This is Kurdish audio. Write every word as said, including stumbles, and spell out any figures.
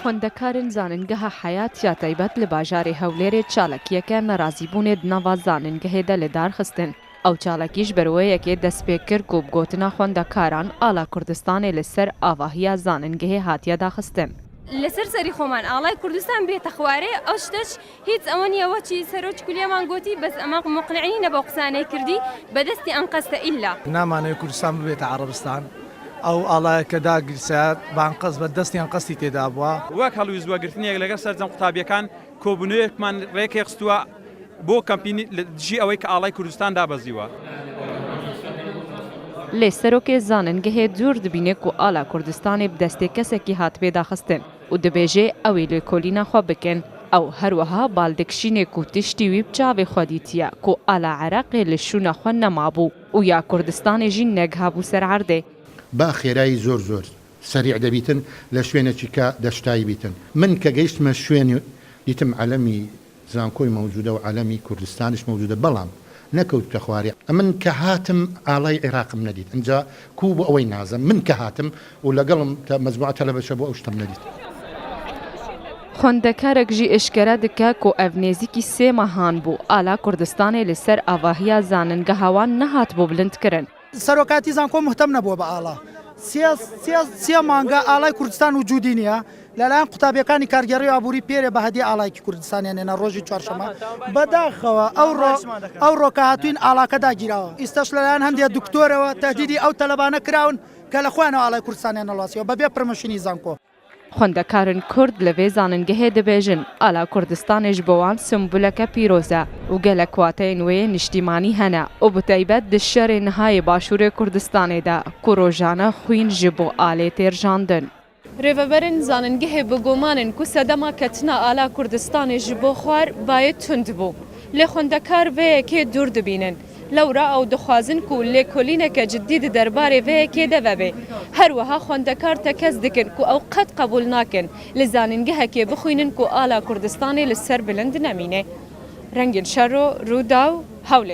Xwendekarên Zanîngeha Heyat ya taybet li bajarê Hewlêrê çalakiyeke nerazîbûnê di nava zanîngehê de li dar xistin. Ew çalakî ji ber wê yekê dest pê kir ku bi gotina xwendekaran ala Kurdistanê li ser avahiya zanîngehê hatiye daxistin. لەسەر سەری خۆمان ئاڵای کوردستان بێتە خوارێ، ئەو شتەش هیچ ئەوە نییە، وەچی سەرۆکی کولیەمان گۆتی، بەس ئەمە مقنعی نەبە قسانەی کردی، بە دەستی ئەنقەستە ئیلا. نامانەوێت کوردستان ببێتە عەرەبستان. ئەو ئاڵایەکە داگیرسە بانقەست بە دەستی ئەنقەستی تێدا بووە. وەک هەڵویست وەگرتنێک لەگەڵ سەرجەم قوتابیەکان کۆبوونەوەیەکمان ڕێکێخستووە بۆ کەمپینی لە دژی ئەوەی کە ئاڵای کوردستان دابەزیوە. Lê serokê zanîngehê dûr dibîne ku ala Kurdistanê bi destê kesekî hatibê daxistin û dibêje ew ê lêkolîna xwe bikin. Ew her wiha bal dikişîne ku tiştî wî bi çavê xwe dîtiye ku ala Iraqê li şûna xwe nemabû û ya Kurdistanê jî negihabû ser erdê. بە خێرایی زۆر زۆر سەریع دەبیتن لە شوێنێکی کە دەشتایی بیتن. من کە گەیشتمە شوێنی، دیتم عەلەمی زانکۆی مەوجودە و عەلەمی کوردستانیش مەوجودە، بەڵام نەکەوتە خوارێ. من کە هاتم ئاڵای عێراقم نەدیت. ئەنجا کو بۆ ئەوەی نازم، من کە هاتم و لەگەڵم تە-، مەجموعە تەلەبەشە بۆ ئەو شتم نەدیت. Xwendekarek jî eşkere dike ku ev nêzîkî sê mehan bû ala Kurdistanê li ser avahiya zanîngeha wan nehatibû bilindkirin. سەرۆکاتی زانکۆ مهتەم نەبووە بە ئاڵا. سێ، سێ، سێ مانگە ئاڵای کوردستان وجودی نییە. لەلایەن قوتابیەکانی کارگێڕی و ئابووری پێرێ بە هەدیە ئاڵایەکی کوردستانیان هێنا ڕۆژی چوارشەممە. بەداخەوە ئەو ڕۆ-، ئەو ڕۆکە هاتوین ئاڵاکە داگیراوە. ئیستەش لەلایەن هەندێک دکتۆرەوە تەهدیدی ئەو تەلەبانە کراون کە لە خۆیانەوە ئاڵای کوردستانیان نەڵاسیەوە بەبێ پرمشنی زانکۆ. Xwendekarên Kurd li vê zanîngehê dibêjin, ala Kurdistanê ji bo wan simbuleke pîroz e û gelek wateyên wê yê niştîmanî hene û bi taybet di şerê niha yê Başûrê Kurdistanê de ku rojane xwîn ji bo alê tê rijandin. Rêveberên zanîngehê bi guman in ku sedema ketina ala Kurdistanê ji bo xwar bayê tund bû. Lê xwendekar vê yekê dûr dibînin. Lewra ew dixwazin ku lêkolîneke cidî di derbarê vê yekê de vebe. Her wiha xwendekar tekez dikin ku ew qet qebûl nakin li zanîngehekê bixwînin ku ala Kurdistanê li ser bilind nemîne. Rengîn Şero, Rûdaw, Hewlêr.